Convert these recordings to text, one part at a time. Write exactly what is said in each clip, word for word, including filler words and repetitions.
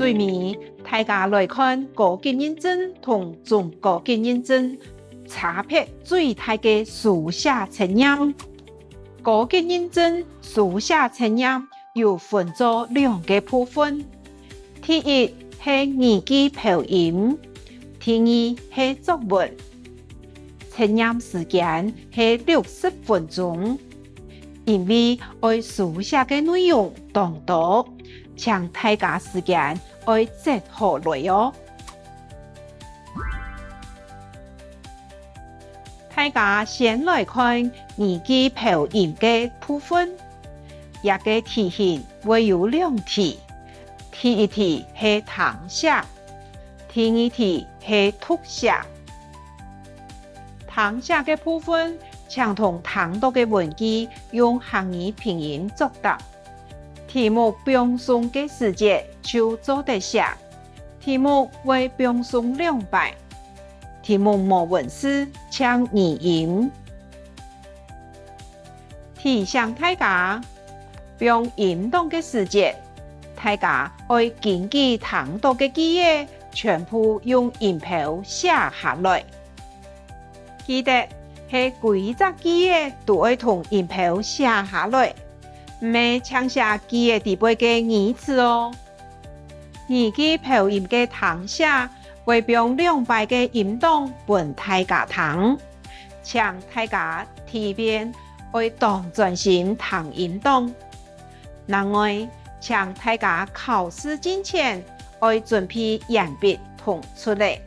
最尾，大家來看高級認證同中高級認證差別最大个書寫測驗。高級認證書寫測驗有分做兩个部分，第一係語句標音，第二係作文。測驗時間係六十分鐘，因為愛書寫个內容當多，請大家時間愛節好來哦。大家先來看語句標音个部分。這个題型會有兩題，第一題係聽寫，第二題係讀寫。聽寫个部分，請同聽到个文句用客語拼音作答。題目放送个時節就做得寫。題目會放送兩擺。題目無文字，請語音。 提醒大家，放音檔个時節，大家愛根據聽到个句仔，全部用音標寫下來。記得，係歸隻句仔都愛同音標寫下來，毋係淨寫句仔底背个語詞哦。 語句標音个聽寫會放兩擺个音檔分大家聽，請大家第一遍愛當專心聽音檔。另外，請大家考試進前愛準備鉛筆同捽仔，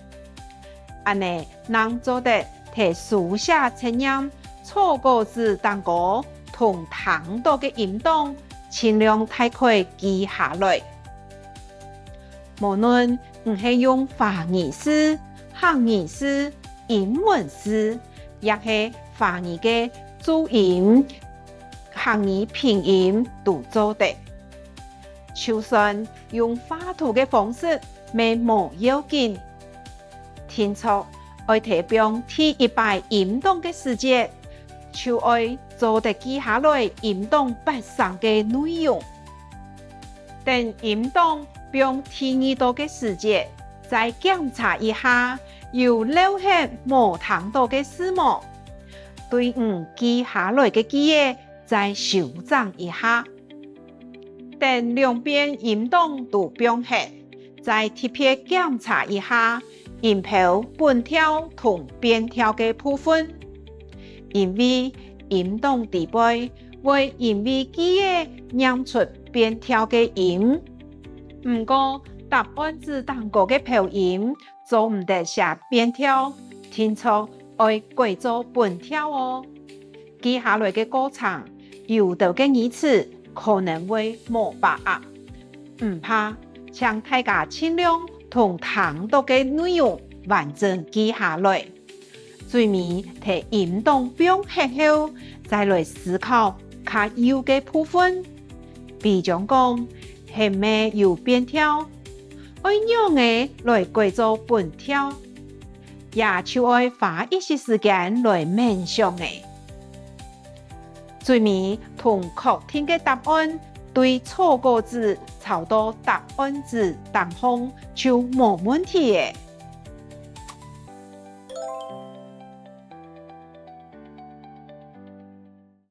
恁仔正做得在書寫測驗草稿紙頂高同聽到个音檔盡量大概記下來。 無論你係用華語字、客語字、英文字，抑係華語个注音、客語拼音都做得。就算用畫圖个方式乜無要緊。定著愛在放第一擺音檔个時節，就愛做得記下來音檔發聲个內容。 等音檔放第二到个時節，再檢查一下有漏忒無聽到个字無。對你記下來个句仔再修正一下。等兩遍音檔都放忒，再特別檢查一下 音標本調同變調个部分，因為音檔底背會因為句仔唸出變調个音。毋過，答案紙頂高个標音做毋得寫變調，定著愛改做本調哦。 記下來个過程，有兜个語詞可能會無把握。毋怕，請大家盡量同聽到个內容完整記下來。最尾在音檔放忒後，再來思考較幼个部分。比將講，係毋係有變調？愛仰仔來改做本調？ 也就愛花一息時間來愐想仔。最尾同確定个答案對草稿紙抄到答案紙頂項就無問題仔。